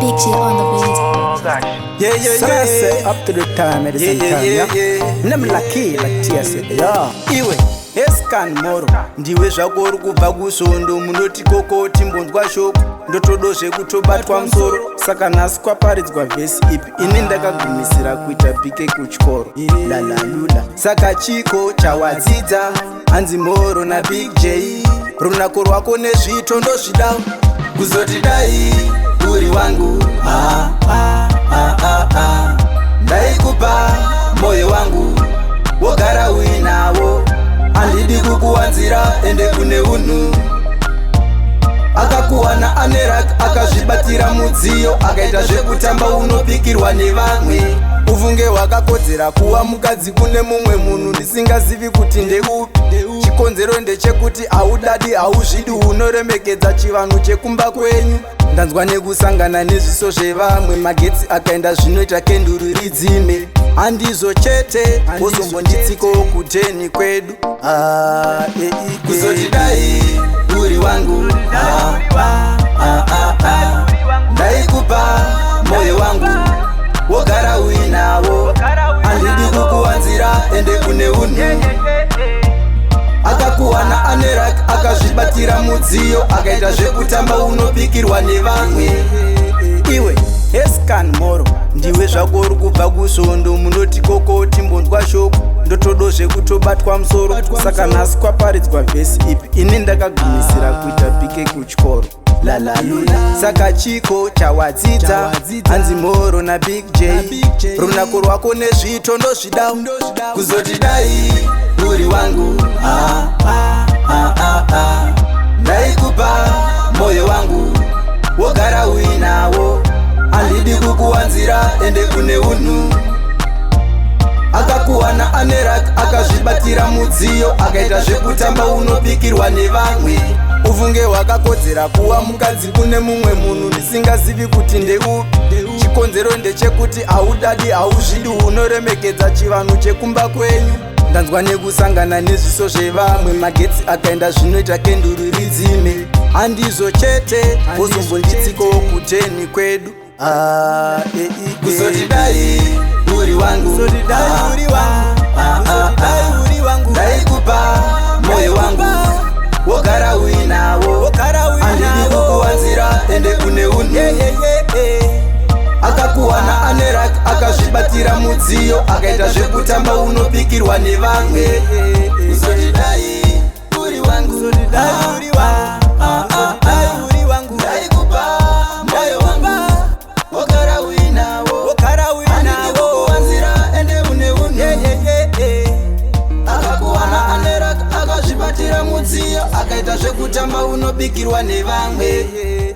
Big J on the beat. Yeah, yeah, So I say yeah. up to the time, at the same Yeah, time, yeah, yeah. yeah. Nem lucky like Tia said, yeah. Iwe escan moro, ndiwe zvako uri kubva kusvondo, munoti koko timbonzwa shoko, ndotodo zvekutobatwa musoro. Saka nhasi kwaparidzwa vhesi ipi? Ini ndakagumisira kuita pike kuchikoro, lalalula. Saka chiko chawadzidza? Hanzi moro naBig J, runako rwako nezvito ndozvida, kuzoti dai uri wangu, ah, ah, ah, ah, ah. Ndaikupa moyo wangu, wogara uinawo. Handidi kukuwanzira, ende kune unhu akakuwana anerak akazvibatira mudziyo, akaita zvekutamba unobikirwa nevamwe. Ufunge wakakodzera kuva mukadzi kune mumwe munhu ndisingazivi kuti ndeupi. Chikonzero ndechekuti haudadi, hauzvidi, unoremekedza chivanhu chekumba kwenyu. Ndanzwa nekusangana nezviso zvevamwe, magetsi akaenda zvinoita kenduru ridzime. Handizvo chete, wozombonditsikawo kuteni kwedu. Ah, eh, eh, eh. Kuzoti dai uri wangu, ah, ah, ah, ah. Ndaikupa moyo wangu, wogara uinawo. Handidi kukuwanzira, ende kune unhu akakuwana anerak akazvibatira mudziyo, akaita zvekutamba unobikirwa nevamwe. Iwe escan moro, ndiwe zvako uri kubva kusvondo, munoti koko timbonzwa shoko, ndotodo zvekutobatwa musoro. Saka nhasi kwaparidzwa vhesi ipi? Ini ndakagumisira kuita pike kuchikoro, lalalula. Saka chiko chawadzidza? Hanzi moro naBig J, runako rwako nezvito ndozvida, kuzoti dai uri wangu, ah, ah, ah, ah, ah. Ndaikupa moyo wangu, wogara uinawo. Handidi kukuwanzira, ende kune unhu akakuwana anerak akazvibatira mudziyo, akaita zvekutamba unobikirwa nevamwe. Ufunge wakakodzera kuva mukadzi kune mumwe munhu ndisingazivi kuti ndeupi. Chikonzero ndechekuti haudadi, hauzvidi, unoremekedza chivanhu chekumba kwenyu. Ndanzwa nekusangana nezviso zvevamwe, magetsi akaenda zvinoita kenduru ridzime. Handizvo chete, wozombonditsikawo kuteni kwedu. Ah, eh, eh, eh. Kuzoti dai uri wangu, Kuzoti dai ah, uri wangu, ah, ah, kuzoti dai ah. uri wangu. Ndaikupa moyo wangu, wogara uinawo. Wogara Handidi uinawo. kukuwanzira, ende kune unhu Yeah, yeah, yeah, yeah. akakuwana anerak akazvibatira mudziyo, akaita zvekutamba unobikirwa nevamwe. Kuzoti dai uri wangu, Kuzoti dai uri wangu, ah, ah, kuzoti dai ah. uri wangu. Ndaikupa moyo wangu, wogara uinawo. Wogara Handidi uinawo. kukuwanzira, ende une unhu Yeah, yeah, yeah, yeah. akakuwana anerak akazvibatira mudziyo, akaita zvekutamba unobikirwa nevamwe. Yeah, yeah.